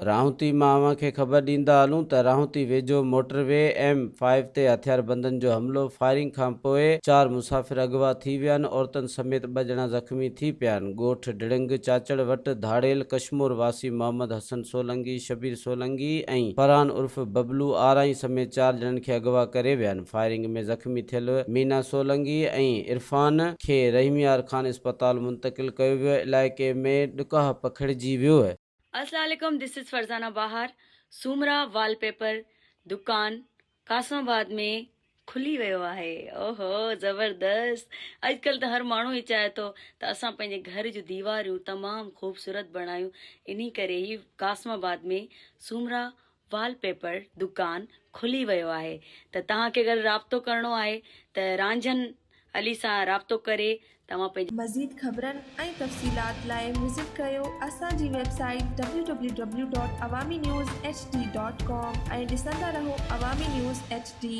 راهونتي مان اوهان کي خبر ڏيندا هلون ته راهونتي ويجهو موٽر وي ايم فائيو تي هٿياربندن جو حملو، فائرنگ کانپوء چار مسافر اغوا ٿي ويا آهن، عورتن سميت ٻه ڄڻا زخمي ٿي پيا آهن، ڳوٺ ڊڙنگ چاچڙ وٽ ڌاڙيل ڪشمور واسي محمد حسن سولنگي، شبير سولنگي ۽ فرحان عرف ببلو آرائين سميت چار ڄڻن کي اغوا ڪري ويا آهن، فائرنگ ۾ زخمي ٿيل مينا سولنگي ۽ عرفان کي رحيم يار خان اسپتال منتقل ڪيو ويو، علائقي ۾ ڏڪاهه پکڙجي ويو. السلام عليڪم this is Farzana Bahar Soomra wallpaper دڪان قاسم آباد ۾ کلي ويو آهي اوهو زبردست اڄڪلهه ته هر ماڻهو هي چاهي ٿو ته اسان پنهنجي گهر جون ديواريون تمام خوبصورت بڻايون انهي ڪري هي قاسم آباد ۾ سومرا وال پيپر دڪان کلي ويو آهي ته توهان کي اگر رابطو ڪرڻو آهي ته رانجهن علي سان رابطو ڪري توهان پنهنجي. مزيد خبرن ۽ تفصيلات لاء وزٽ ڪريو اسان جي website W W W dot Awami news H D dot com ۽ ڏسندا رهو عوامي نيوز ايڇ ڊي.